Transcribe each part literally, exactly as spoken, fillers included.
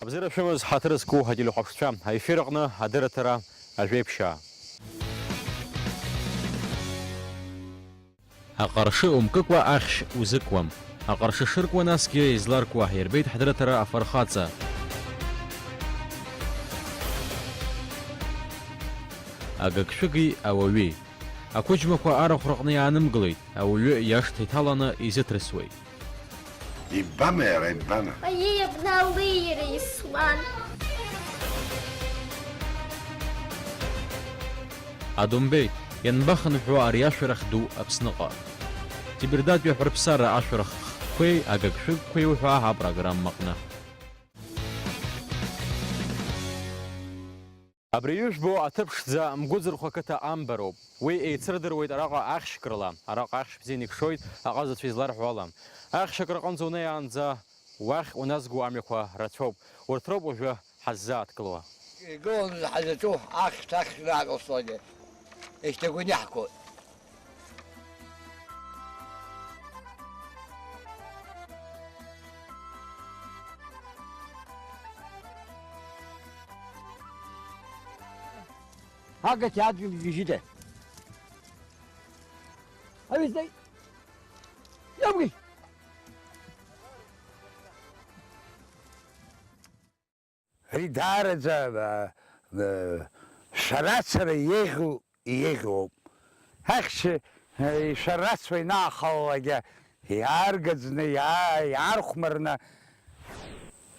Абзиара шәымаз, ҳаҭыр зқәу ателехәаԥшцәа, аефир аҟны адырраҭара ажәеиԥшьаа. Аҟыршы умкыкәа ахьшь узыкуам. Аҟыршы шыркуа насгьы изларкуа, ирбеит ҳдырраҭара афырхаҵа. Агыгшәыги ауаҩи. Ақәыџьмақәа арахә рҟны иаанымгылеит, ауаҩы иашҭа иҭаланы изыҭрысуеит. Иббама иара, иббама? Аиеи, абна леира исуан. Адомбеи, ианбахынҳәуа ари ашәарах ду Аԥсныҟа? Ҭебердатәи аҳәырԥсара ашәарах хкқәеи агыгшәыгқәеи уҳәа апрограммаҟны. Абри ижәбо аҭыԥ ԥшӡа Мгәыӡырхә ақыҭа амбароуп. Уи еицырдыруеит араҟа ахьшькрала, араҟа ахьшь бзианы икшоит, аҟазацәа изларҳәо ала. Ахьшь акраҟынӡа унеиаанӡа уахь уназго амҩақәа рацәоуп. Урҭ роуп уажәы ҳаззааҭгылауа. Игыланы ҳазаҵәу ахьшь ахьшь раакылсуагьы, ишьҭагәаны иаҳгоит. Агати адгьыл ижьыда. Аҩызеи? Иамгеи? Ари даараӡа, а, а, шәарацара еиӷьу, еиӷьуп. Ахьча, а, ишәарацуа инаахалалакгьы, иааргаӡны, иаа-, иаархәмарны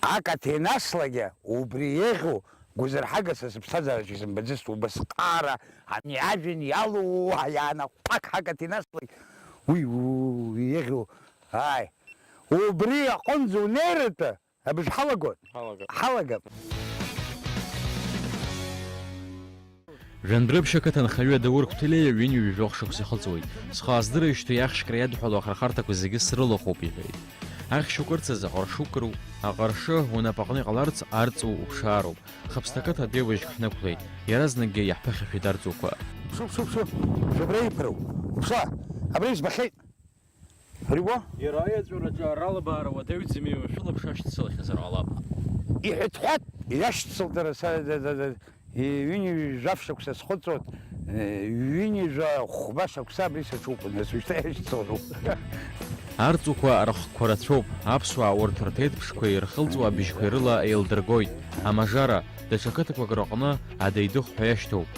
акаҭа инаслакгьы, убри еиӷьу гәазырҳагас сыԥсҭазаараҿы исымбаӡацт убасҟаара, ани ажәҩан иалоу уа иаанахәҭак ҳакаҭа инаслак, уи, уи еиӷьу, ааи. Убри аҟынӡа унеиратәы, Абыржә ҳалагоит? Ҳалагап. Ҳалагап. Жәандрыԥшь ақыҭанхаҩы Даур Қәҭелиа ҩынҩажәа жәохә шықәса ихыҵуеит. Схы ааздырижьҭеи ахьшькра иадҳәалоу ахырхарҭақәа зегьы срылахәуп, иҳәеит. Ахьшь укырц азы аҟыршы укыруп. Аҟыршы унапаҟны иҟаларц арҵу уԥшаароуп. Хаԥсҭа ақыҭа адәеиужьк ҳнықәлеит. Иаразнакгьы иаҳԥыхьашәеит арҵуқәа. Ԥшы, ԥшы, ԥшы, шәыбра иԥыруп. Ԥшы, абра избахьеит. Ари уа? Иара аиаҵәараҿы аралабаара уадаҩӡами, шәылаԥш ашьҭсылахьазар ҟалап. Иҳәатәхәат, иашьцылт дара са, да, да, да, ҩынҩажәа шықәса схыҵуан, ҩынҩажәа хәба шықәса абри саҿуп, нас ушьҭа иашьцылоуп. Арҵуқәа рыхқәа рацәоуп, аԥсуаа урҭ рҭеиҭԥшқәеи рхылҵуа абыжьқәеи рыла еилдыргоит. Амажара, даҽа қыҭақәак рыҟны адеидых ҳәа иашьҭоуп.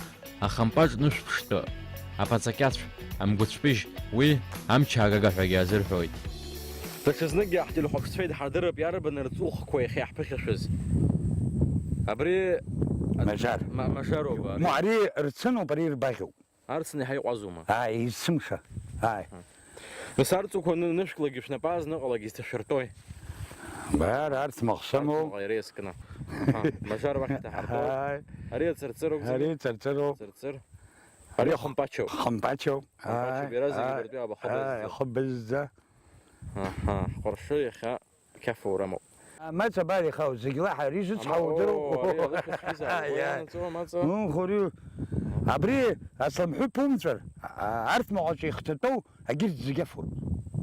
Ахампаҿ нышәԥштәы, аԥаҵакьацә, амгәыцәпыжь, уи амчаагага ҳәагьы азырҳәоит. Даҽазныкгьы ҳтелехәаԥшцәа идҳардырып иарбан рҵухқәа иахьа иаҳԥыхьашәаз. Абри Мажар. Ма-, Мажароуп, ари. Мо, ари рцыноуп, ари рбаӷьоуп. Арцны иаҳа иҟәазума? Ааи, есымша. Ааи. Аҳа. Нас арҵуқәа ны-, нышәклагьы шәнапы аазныҟалагьы изҭашәыртәои? Бара арҭ махсымоу. Арҭмаҟа иара иазкны. Аҳа, Мажар уахь иҭаҳартәоуп. Ааи. Ари аҵырҵыроуп зегьы? Ари ҵырҵыроуп. Ҵырҵыр. Ари хымпачоуп. Хымпачоуп. Хымпачоуп. Ааи. Иара зегьы ааи, дыртәуп, абахәы ааи, бызӡа. Ахы бызӡа. Аҳа, ҳҟыршы иахьа қьафура амоуп. Амаҵ абар ихау, зегь лаҳа, ари зыцҳа удыруоу? О, ари алыхьызшәа изаауеит. Аиа. Уи анаҵоу амаҵ. Унхәырҩы. Абри асламҳәы ԥумҵәар, а-, арҭмаҟ аҿы ихҭатәоу агьырҭ зегь афоуп.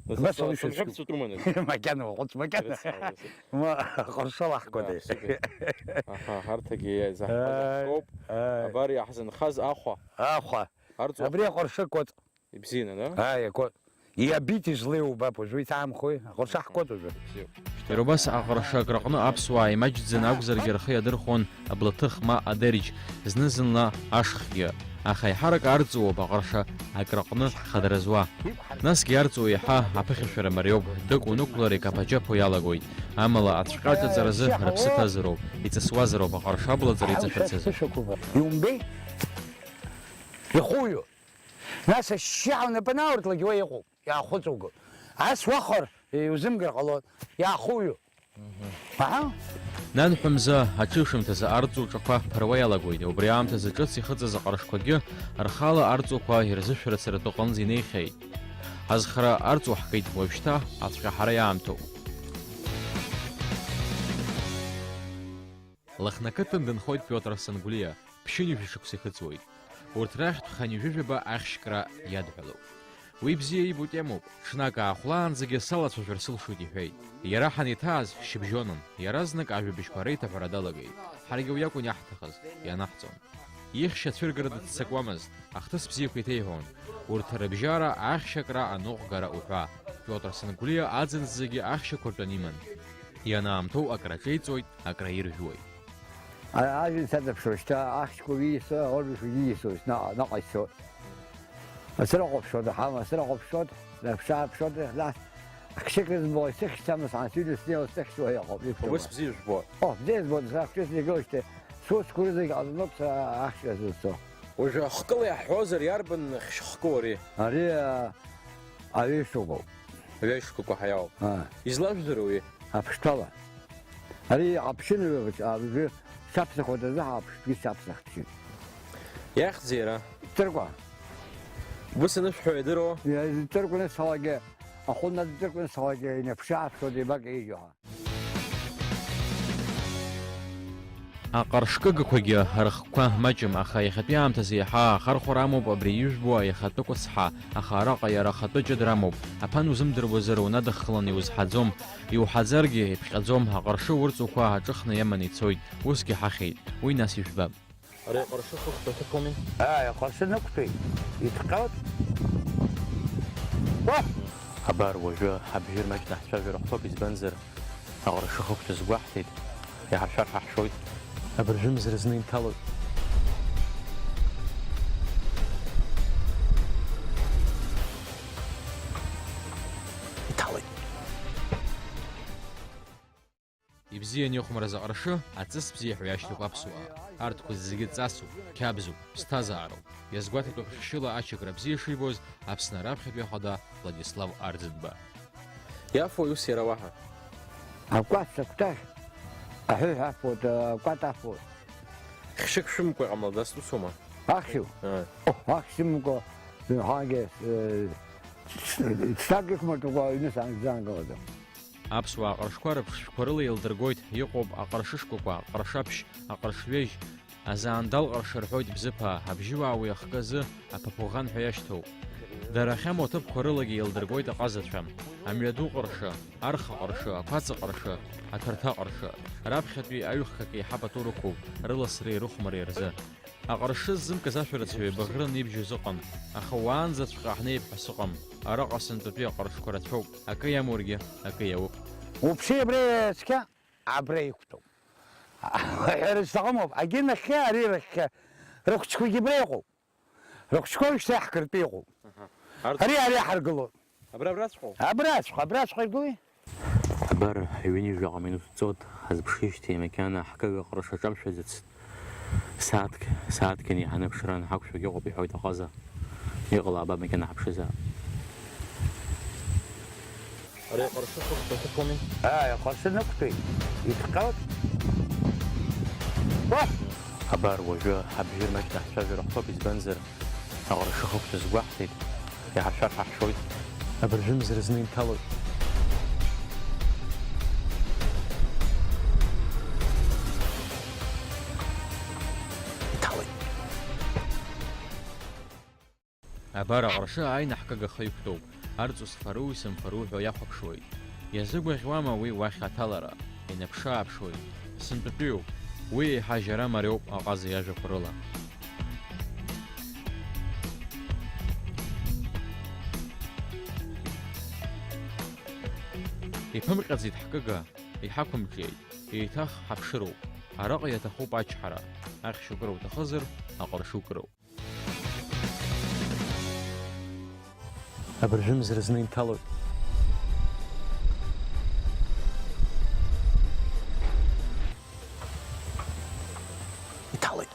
Нас абас асламҳәы алыхьызшәа. Ԥҵәатәума, нас? Макьана уаҟәыҵ, макьана. Ирыцҳауазеи? Ма, хыршала ҳкәадеи. Да, супер. Аҳа, ҳарҭ агьы иаизаҳҳәаз ааи, ҳкоуп. Ааи. Абар иаҳзынхаз ахәа. Ахәа. Арҵу. Абри аҟыршы кәыт. Ибзианы, да? Ааи, акәы-, иабит излеиу убап, уажәы иҭаамхои? Аҟыршы ҳкуеит уажәы. Бзиоуп. Иара убас аҟыршы акраҟны аԥсуаа имаҷӡаны акәзаргьы рхы иадырхәон аблаҭых ма адерџь, зны-зынла ашхгьы. Аха еиҳарак арҵуоуп аҟыршы акраҟны хадара зуа. Насгьы арҵуа еиҳа аԥыхьашәара мариоуп, дык унықәлар икаԥаҷаԥо иалагоит. Амала ацәҟьа аҿаҵаразы рыԥсы ҭазароуп, иҵысуазароуп аҟыршы аблаҵара иҵашәырц азы. Иумбеи? Ихәыҩу. Нас ашьшьыҳәа унапы анауртлак уа иҟоуп, иаахәыҵуго. Ас уахәар, иузымгар ҟалоит, иаахәыҩу. Аҳа. Нанҳәа мза аҽыҩшамҭазы арҵу ҿақәа ԥыруа иалагоит, убри аамҭазы ҿыц ихыҵыз аҟыршқәагьы рхала арҵуқәа ирзышәарыцаратәы аҟынӡа инеихьеит. Азхара арҵу ҳгеит, уажәшьҭа ацәҟьаҳара иаамҭоуп. Лыхнақыҭан дынхоит Пиотр Сангәлиа, ԥшьынҩажәа шықәса ихыҵуеит. Урҭ рахьтә хынҩажәижәаба ахьшькра иадҳәалоуп. Уи бзиа ибо темоуп, ҽнак аахәлаанӡагьы салацәажәар сылшоит, иҳәеит. Иара ҳанеиҭааз шьыбжьонын, иаразнак ажәабжьқәа реиҭаҳәара далагеит. Ҳаргьы уи акәын иаҳҭахыз, ианаҳҵон. Ихьшьа цәыргара дыццакуамызт, ахҭыс бзиақәа иҭеиҳәон. Урҭ рыбжьара ахьшьакра, аныҟәгара уҳәа. Пиотр Сангәлиа аӡын зегьы ахьшьақәа ртәаны иман. Ианаамҭоу акраҿеиҵоит, акраиржәуеит. А-, ажәҩан саҵаԥшуа шьҭа ахьшьқәа ииасуа, аорбашәа ииасуа, наҟ-, наҟ исцо. Ацәырҟаԥшуа даҳама, ацәырҟаԥшуа, даԥшааԥшуа, нас ахьшьык збо, исыхьчама, саансыҩны снеиуа сыхьчуа иҟоуп, иқәтәоуп. Ус бзиа жәбо. О, бзиа збо, сара хәҷы снеигылоижьҭеи, сусқәа рызегь ҟазлоуп са ахьшьра зызцо. Уажәы ахкыла иаҳҳәозар, иарбан хьшьыхкы уари? Ари, а, аҩеишықәоуп. Аҩеишықәа ҳәа иауп. Аа. Излажәдыруа уи? Аԥштәала. Ари аԥшьынҩажәа, а, уажәы саԥсахуеит азы ҳаԥштәгьы саԥсахт. Иахьӡи иара? Ҵыркәа. Ус анышәҳәо иадыруоу? Иа-, Ҵыркәа анысҳәалакгьы, ахәы надҵыркәа анысҳәалакгьы, инаԥшы-ааԥшуа деибак еиӷьу ҳәа. Аҟыршкыгақәагьы рыхқәа маҷым, аха иахьатәи аамҭазы иаҳа ахархәара амоуп абри ижәбо аихатәы кәыцҳа, аха араҟа иара ахатәы ҷыдра амоуп. Аԥан узымдыруазар унадыххылан иузҳаӡом, иуҳаӡаргьы иԥҟьаӡом, аҟыршы урҵуқәа аҿыхны иаманы ицоит, усгьы ҳахьеит, уи нас ижәбап. Ари аҟыршы хыхәда ҭыԥуми? Ааи, аҟыршы нықәтәеит, иҭҟьоит. Уа! Абар, уажәы ҳабжьы рмаҷны ҳцәажәар ҳҭоуп, избанзар, аҟыршы хықәкы згәаҳҭеит, иаҳаршәар ҳаҳшоит. Абыржәы мза рзны инҭалоит. Иҭалоит. Ибзиан ихәмараз аҟыршы, аҵыс бзиа ҳәа иашьҭоуп аԥсуаа. Арҭқәа зегьы ҵасуп, қьабзуп, ԥсҭазаароуп. Иазгәаҭатәуп хьшьыла ачакра бзиа шибоз Аԥсны раԥхьатәи ахада Владислав Арӡынба. Иафои ус иара уаҳа? Акәац акәтаӷь аҳәыҳә афоит, акәат афоит. Хьшьык шәымамкәа иҟамлада, ус усума? Ахьшьу? Ыы. О, ахьшь сымамкәа, ҳагьы, э, ҽ-, ҽ-, ҽнак ихәмарҭақәа аҩны саанкылаӡом. Аԥсуаа аҟыршқәа рыԥшшәқәа рыла еилдыргоит, иҟоуп аҟыршы шкәакәа, аҟыршаԥшь, аҟыршҩежь, азаандал ҟыршы рҳәоит Бзыԥаа, абжьыуаа уи ахкы азы аԥаԥуӷан ҳәа иашьҭоуп. Дара ахьамоу аҭыԥқәа рылагьы еилдыргоит аҟазацәа, амҩаду ҟыршы, арха ҟыршы, ақәаца ҟыршы, ақырҭа ҟыршы. Раԥхьатәи аҩхк акеиҳа пату рықәуп, рыласреи рыхәмареи рзы. Аҟыршы ззымкыз ашәарыцаҩы Баӷрын ибжьоз ыҟан, аха уаанӡаҵәҟьа ҳнеип ҳәа сыҟам. Араҟа сынтәатәи аҟыршқәа рацәоуп, акы иамургьы, акы иауп. Уԥши, абра цқьа абра иқәтәоуп. Аҳәара сҭахымоуп, агьи нахьхьи ари рахьхьи. Рыхәҷқәагьы абра иҟоуп. Рыхәҷқәа уажәшьҭа иаҳкыртәы иҟоуп. Аҳа. Арҭ- Ари, ари ҳаргылоит. Абра, абраҵәҟьоу? Абраҵәҟьа, абраҵәҟьа иргылеи? Абар, ҩынҩажәаҟа минуҭ ҵуеит, ҳазԥшижьҭеи макьана ҳкыга ҟыршы аҿамшәаӡацт. Сааҭк, сааҭк ианиҳаны аԥшра анҳақәшәогь ыҟоуп, иҳәоит аҟаза. Иҟалап макьана ҳаԥшызаап. Ари аҟыршы хыхәда ҭыԥуми? Ааи, аҟыршы нықәтәеит, иҭҟьоит. Уа! Абар, уажәы ҳабжьы рмаҷны ҳцәажәар ҳҭоуп, избанзар, аҟыршы хықәкы згәаҳҭеит, иаҳаршәар ҳаҳшоит. Абыржәы мза рзны инҭалоит. Инҭалоит. Абар аҟыршы ааины ҳкыга ахы иқәтәоуп, арҵу сфару, исымфару ҳәа иахәаԥшуеит. Иазыгәаӷьуама уи уахь аҭалара? Инаԥшы-ааԥшуеит. Сынтәатәиуп. Уи еиҳа жьара мариоуп аҟаза иажәақәа рыла. Иԥымҟьаӡеит ҳкыга, иҳақәымҿиеит, еиҭах ҳаԥшыроуп. Араҟа иаҭахуп ачҳара. Ахьшь укыра уҭахызар, аҟыршы укыроуп. Абыржәы мза рзны инҭалоит. Иҭалоит.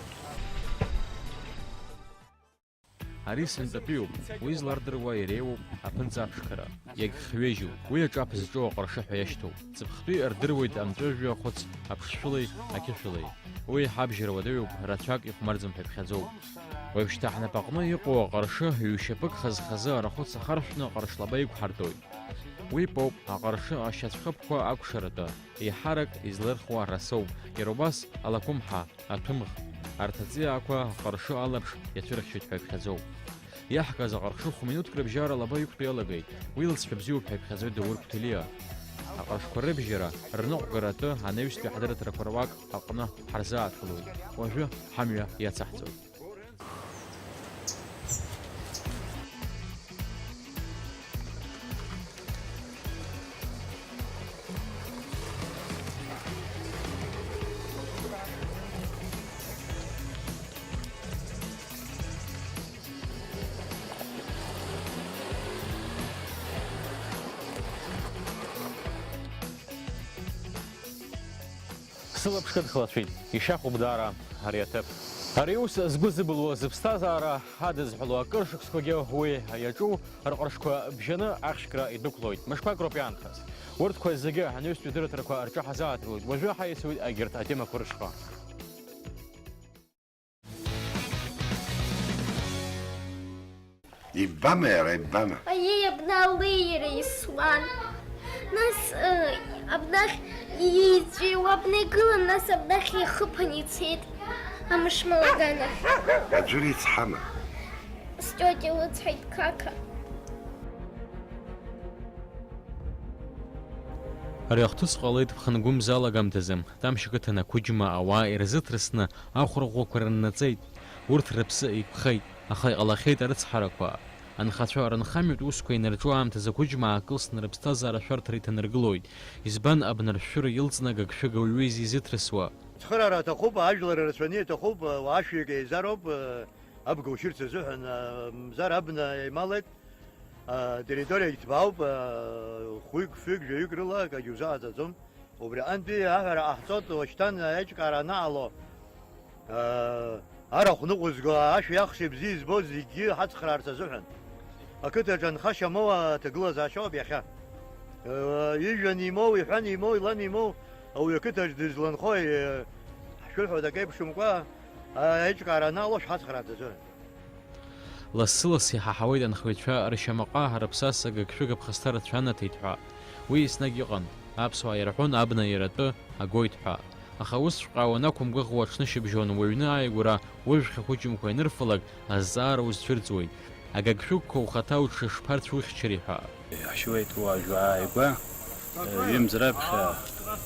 Ари сынтәатәиуп, уи злардыруа иреиуоуп аԥынҵа аԥшқара. Иагьхҩежьуп, уи аҿаԥ зҿоу аҟыршы ҳәа иашьҭоуп. Ҵыԥхтәи рдыруеит амҵәыжәҩа хәыц аԥшшәылеи ақьышәылеи. Уи еиҳа абжьара уадаҩуп, рацәак ихәмарӡом ҳәа иԥхьаӡоуп. Уажәшьҭа ҳнапаҟны иҟоу аҟыршы ҩ-шьапык хаз-хазы арахәыц ахаршәны аҟыршлаба иқәҳартәоит. Уи поуп, аҟыршы ашьацәхыԥқәа акәшаратәы, еиҳарак излырхуа расоуп, иара убас алақәымҳа, аҭәымӷ, арҭ аҵиаақәа аҟыршы алаԥш иацәырхьчоит ҳәа иԥхьаӡоуп. Иаҳкааз аҟырҟшы хә-минуҭк рыбжьара лаба иқәтәа иалагеит. Уи лыҵшәа бзиоуп ҳәа иԥхьаӡоит Даур Қәҭелиа. Аҟырҟшқәа рыбжьара, рныҟәгаратәы анаҩстәи ҳадырраҭарақәа руак аҟны ҳарзааҭгылоит. Уажәы ҳамҩа иацаҳҵоит. Сылаԥш кыдхалацәеит, ишахәап даара ари аҭыԥ. Ари аус згәы зыбылуа, зыԥсҭазаара адызҳәало акыр шықәсқәагьы уи иаҿу рҟыршқәа бжьаны ахьшькра идәықәлоит. Мышқәак роуп иаанхаз. Урҭқәа зегьы анаҩстәи адырраҭарақәа рҿы ҳазааҭгылоит. Уажәы ҳаиасуеит егьырҭ атемақәа рышҟа. Иббама иара, иббама? Аиеи, абна алеира исуан. Нас, э, абнахь иҵәиуа абна игылан, нас абнахь ихыԥан ицеит амышмалаганахь. Аӡәыр ицҳама? Стиотиа лыцҳаит, қақа. Ари ахҭыс ҟалеит ԥхынгәымз алагамҭазы. Тамшь ақыҭан ақәыџьма ауаа ирзыҭрысны ахәырӷәӷәақәа рыннаҵеит. Урҭ рыԥсы еиқәхеит, аха иҟалахьеит арыцҳарақәа. Анхацәа рынхамҩатә усқәа инарҿу аамҭазы ақәыџьма аакылсны рыԥсҭазаара ашәарҭара иҭанаргылоит. Избан абнаршәшәыра илҵны агыгшәыг ауаҩы изизыҭрысуа? Ацхыраара аҭахуп, ажәлар рацәаны иаҭахуп, уаа шәҩык еизароуп, абга ушьырц азыҳәан, мзар абна еималеит. Атерриториагь ҭбаауп, хәҩык, фҩык, жәаҩык рыла акагьы узаҟаҵаӡом. Убри аҟынтәи аҳәара ҟаҳҵоит, уашьҭан аиҿкаара анаҟало, арахә ныҟәызго, ашәи ахши бзиа избо зегьы ҳацхраарц азыҳәан. Ақыҭаҿы анхашьа моу аҭагылазаашьа ауп иахьа. Ижәҩан имоу, иҳәан имоу, илан имоу, ауаҩы ақыҭаҿ дызланхои, ҳшәырҳәоит акы еиԥшымкәа, аиҿкаара анаҟало шәҳацхраарц азыҳәан. Лассы-ласс иҳаҳауеит анхаҩцәа ршьамаҟа рыԥсаса гыгшәыг аԥхасҭа рацәанаҭеит ҳәа. Уи еснагь ыҟан, аԥсуаа ирҳәон абна иара атәы агоит ҳәа. Аха усҵәҟьа уанақәымгәыӷуа аҽнышьыбжьон уҩны ааигәара ужәхьа қәыџьмқәа ианырфалак, азҵаара узцәырҵуеит. Агыгшәыгқәа ухаҭа уҽышԥарцәухьчари ҳәа. Иаҳшьуеит уажәы ааигәа, ҩымз раԥхьа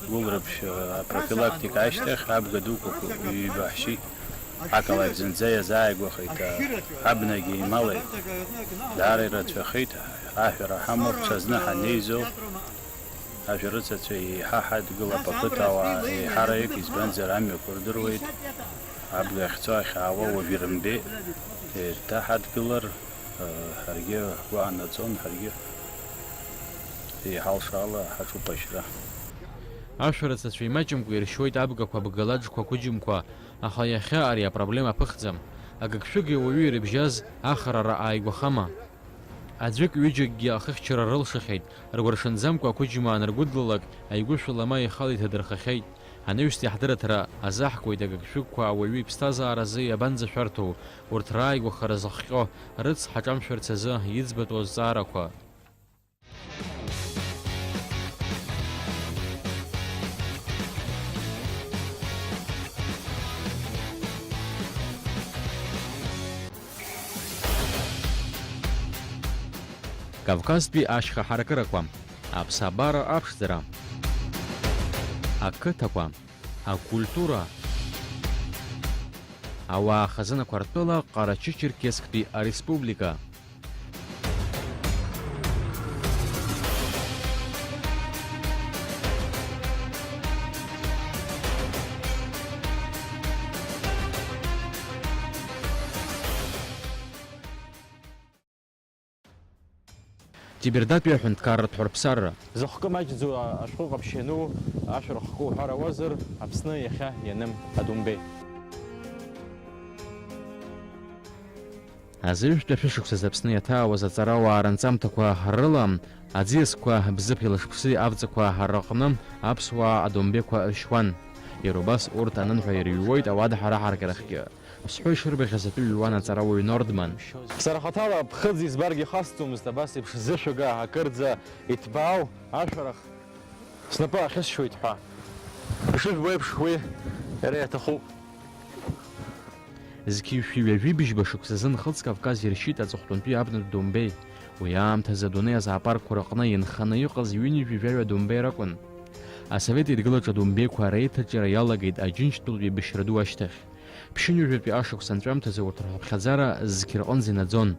Гәылрыԥшь апрофилактика ашьҭахь абга дуқәа ҩба ҳшьит. Ақалақь зынӡа иазааигәахеит, абнагьы ималеит. Даара ирацәахеит, аҳәара ҳамоуп, ҽазны ҳанеизо ажәа рыцацәа еиҳа ҳадгылап, ақыҭауаа еиҳараҩык, избанзар амҩақәа рдыруеит, абга ахьцо ахьаауа уажә ирымбеит, ирҭаҳадгылар, ҳаргьы ҳгәы аанаҵон, ҳаргьы еиҳалшо ала ҳаҿуп ашьра. Ашәарыцацәа имаҷымкәа иршьуеит абгақәа, абгалаџқәа, ақәыџьмқәа, аха иахьа ари апроблема аԥыхӡам. Агыгшәыги ауаҩи ирыбжьаз ахарара ааигәахама? Аӡәык-ҩыџьакгьы ахыхьчара рылшахьеит, ргәырҽанӡамкәа ақәыџьма аныргәыдлалак, аигәышә лама ихала иҭадырхахьеит. Анаҩстәи ҳдырраҭара азаҳкуеит агыгшәыгқәа ауаҩы иԥсҭазааразы иабанӡашәарҭоу, урҭ рааигәахара зыхҟьо, рыцҳа ҿамшәарц азы иӡбатәу азҵаарақәа. Кавказтәи ашьха ҳаракырақәа, аԥсабара аԥшӡара, ақыҭақәа, акультура, ауаа хазынақәа ртәыла Ҟарачы-Черкесктәи ареспублика. Ҭебердатәи аҳәынҭқарратә ҳәарԥсарра. Зыхкы маҷӡоу ашәҟәы ҟаԥшь иану, ашәарах хкы уҳәар ауазар, Аԥсны иахьа ианым Адомбеи. Азаҩтәи ашәышықәсазы Аԥсны иаҭаауаз аҵарауаа ранҵамҭақәа рыла, аӡиасқәа бзыԥи лашԥси авҵақәа рыҟны аԥсуаа адомбеқәа ршьуан. Иара убас урҭ анынҳәа ирыҩуеит ауада ҳара ҳаркьарахьгьы. Сҳәо ишырбахьаз атәы ҩуан аҵарауаҩ Нордман. Сара хаҭала ԥхыӡ избаргьы ихасҵомызт абас еиԥш зышәага акырӡа иҭбаау ашәарах снапы ахьысшьуеит ҳәа. Ишыжәбо еиԥш, уи иара иаҭахуп. Зқьи шәи ҩажәи быжьба шықәсазы Нхыҵ Кавказ иршьит аҵыхәтәантәи абнатә Домбеи. Уи аамҭазы адунеи азоопаркқәа рыҟны инханы иҟаз ҩынҩажәи жәаҩа Домбеи ракәын. Асовет Еидгылаҿы адомбеиқәа реиҭаҷҷара иалагеит Аџьынџьтәылатәи абшьра ду ашьҭахь. Ԥшьынҩажәатәи ашықәс анҵәамҭазы урҭ рҳәаԥхьаӡара зқьы рҟынӡа инаӡон.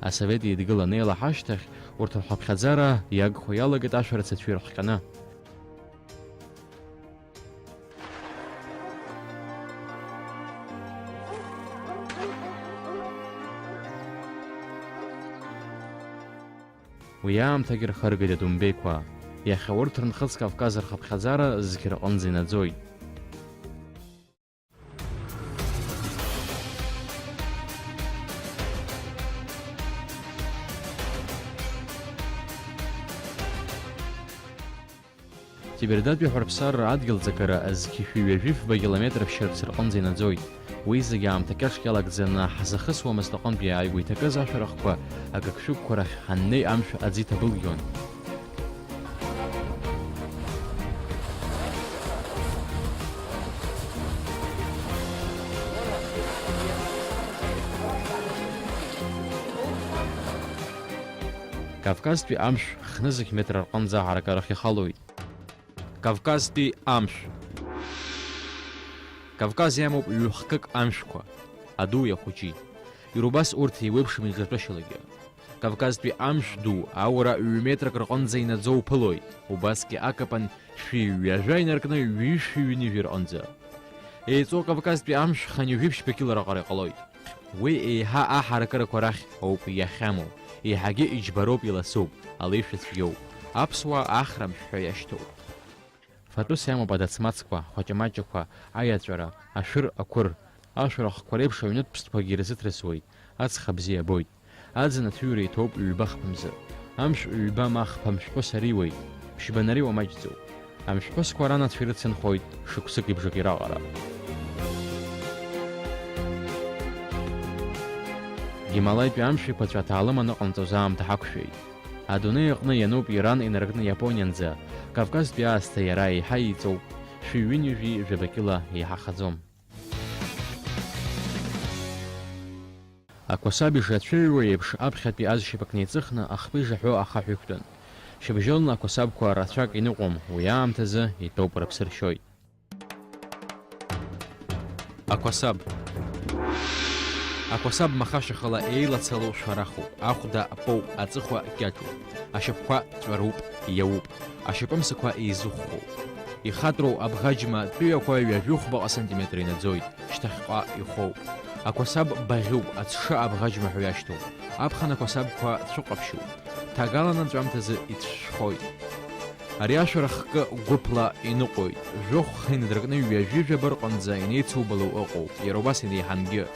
Асовет Еидгыла анеилаҳа ашьҭахь, урҭ рҳәаԥхьаӡара иагхо иалагеит ашәарыцацәа ирыхҟьаны. Уи аамҭагьы рхыргеит адомбеиқәа. Иахьа урҭ рынхыҵ Кавказ рхыԥхьаӡара зқьы рҟынӡа инаӡоит. Ҭебердатәи ҳәарԥсарра адгьыл ҵакыра зқьи шәи ҩажәи фба километр ԥшьырц рҟынӡа инаӡоит. Уи зегьы аамҭа кьаҿк иалагӡаны ҳзахысуамызт аҟынтәи ааигәа иҭакыз ашәарахқәа агыгшәыгқәа рахь ҳаннеи амшә аӡы иҭабылгьон. Кавказтәи амшә хнызқь метр рҟынӡа аҳаракырахь ихалоит. Кавказтәи амшә. Кавказ иамоуп ҩ-хкык амшәқәа, адуи ахәыҷи. Иара убас урҭ еиуеиԥшым иҿатәышьалагьы. Кавказтәи амшә ду аура ҩ-метрак рҟынӡа инаӡо уԥылоит, убасгьы акапан шәи ҩажәа инаркны ҩышәи ҩынҩажәи рҟынӡа. Еиҵоу Кавказтәи амшә хынҩажәи ԥшьба кило раҟара иҟалоит. Уи еиҳа аҳаракырақәа рахь ауп иахьамоу, еиҳагьы иџьбароуп, иласуп, алеишәа цәгьоуп. Аԥсуаа ахра амшә ҳәа иашьҭоуп. Фатәыс иамоуп адацмацқәа, хәаҷамаҷақәа, аиаҵәара, ашәыр ақәыр. Ашәарахқәа реиԥш аҩнытә ԥстәқәагьы ирзыҭрысуеит, аҵх абзиа абоит. Аӡын аҭыҩра иҭоуп ҩба-хԥа мзы. Амшә ҩба ма хԥа мшәҟәыс ариуеит, ԥшьба нариуа маҷӡоуп. Амшәҟәысқәа ранацәа ирыцынхоит шықәсыки бжаки раҟара. Гималаитәи амшә еиқәаҵәа аҭаалым аныҟанҵоз аамҭа ҳақәшәеит. Адунеи аҟны иануп Иран инаркны Иапонианӡа, Кавказтәи аасҭа иара еиҳа иҵоуп, шәи ҩынҩажәи жәаба кила еиҳахаӡом. Ақәасаб ишацәыҩуа еиԥш, аԥхьатәи азшьапык неиҵыхны ахԥа ижаҳәо ахаҳә иқәтәан. Шьыбжьонла ақәасабқәа рацәак иныҟәом, уи аамҭазы итәоуп, рыԥсы ршьоит. Ақәасаб. Ақәасаб махашьахала еилацало шәарахуп, ахәда поуп, аҵыхәа кьаҿуп, ашьапқәа ҵәаруп, иауп, ашьапымсақәа еизыхәхәоуп. Ихатәроу абӷаџьма тәыҩақәа ҩажәи хәбаҟа сантиметр инаӡоит, шьҭахьҟа ихоуп. Ақәасаб баӷьуп, аҽы абӷаџьма ҳәа иашьҭоуп. Аԥхын ақәасабқәа цәыҟаԥшьуп. Ҭагалан анҵәамҭазы ицәшәхоит. Ари ашәарах кы гәыԥла иныҟәоит, жәохә хы инадыркны ҩажәи жәаба рҟынӡа инеицубало ыҟоуп, иара убас инеиҳангьы.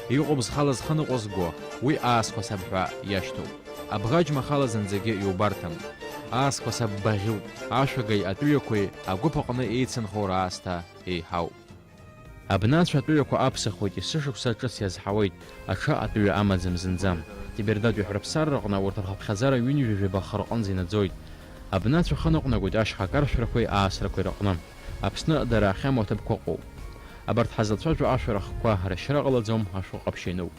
Иҟоуп зхала зхы ныҟәызго, уи аасқәасаб ҳәа иашьҭоуп. Абӷаџьма ахала зынӡагьы иубарҭам. Аасқәасаб баӷьуп, ашәагеи атәыҩақәеи агәыԥ аҟны еицынхо раасҭа еиҳауп. Абнацә атәыҩақәа аԥсахуеит, есышықәса ҿыц иазҳауеит, аҽа атәыҩа амаӡам зынӡа. Ҭебердатәи ҳәарԥсарраҟны урҭ рхыԥхьаӡара ҩынҩажәи жәаба хы рҟынӡа инаӡоит. Абнацә ахы ныҟәнагоит ашьха акаршәрақәеи аасрақәеи рыҟны. Аԥсны дара ахьамоу аҭыԥқәа ыҟоуп. Абарҭ ҳазлацәажәо ашәарахқәа рашьра ҟалаӡом, ашәҟәы ҟаԥшь иануп.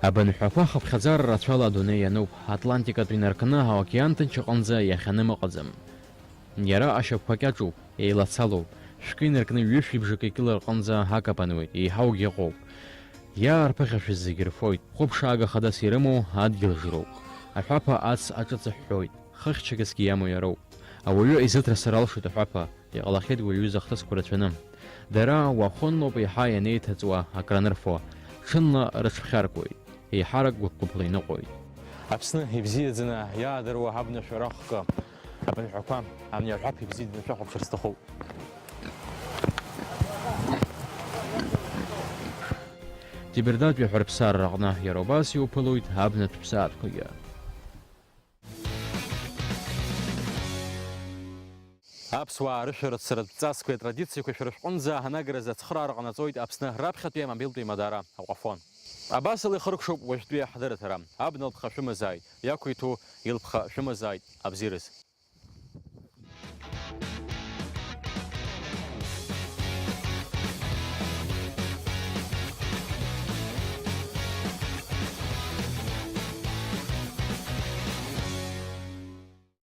Абынҳәақәа хыԥхьаӡара рацәала адунеи иануп, Атлантикатә инаркны аокеан ҭынч аҟынӡа иахьаным ыҟаӡам. Иара ашьапқәа кьаҿуп, еилацалоуп, шәкы инаркны ҩышәи бжаки кьыла рҟынӡа акапануеит, еиҳаугьы ыҟоуп. Иаарԥыхьашәаз зегьы рфоит, хәыԥшаага хадас ирымоу адгьыл жроуп. Аҳәаԥа ац аҿыҵыҳәҳәоит, хыхьчагасгьы иамоу иароуп. Ауаҩы изыҭрысыр алшоит аҳәаԥа, иҟалахьеит уи аҩыза ахҭысқәа рацәаны. Дара уахынлоуп еиҳа ианеиҭаҵуа акранырфо, ҽынла рыҽԥхьаркуеит, еиҳарак гәыԥ-гәыԥла иныҟәоит. Аԥсны ибзиаӡаны иаадыруа абнашәарахкы, абынҳәақәа, абни аҳәаԥ ибзиаӡаны шәахәаԥшыр сҭахуп. Ҭебердатәи аҳәарԥсарра аҟны иара убас иуԥылоит абнатә ԥсаатәқәагьы. Аԥсуаа рышәарыцаратә ҵасқәеи атрадициақәеи шәара шәҟынӡа анагаразы ацхыраара ҟанаҵоит Аԥсны раԥхьатәи амобилтә еимадара Аҟәафон. Абасала ихыркәшоуп уажәтәи ҳдырраҭара. Абналԥха шәымазааит, иақәиҭу илԥха шәымазааит, абзиараз.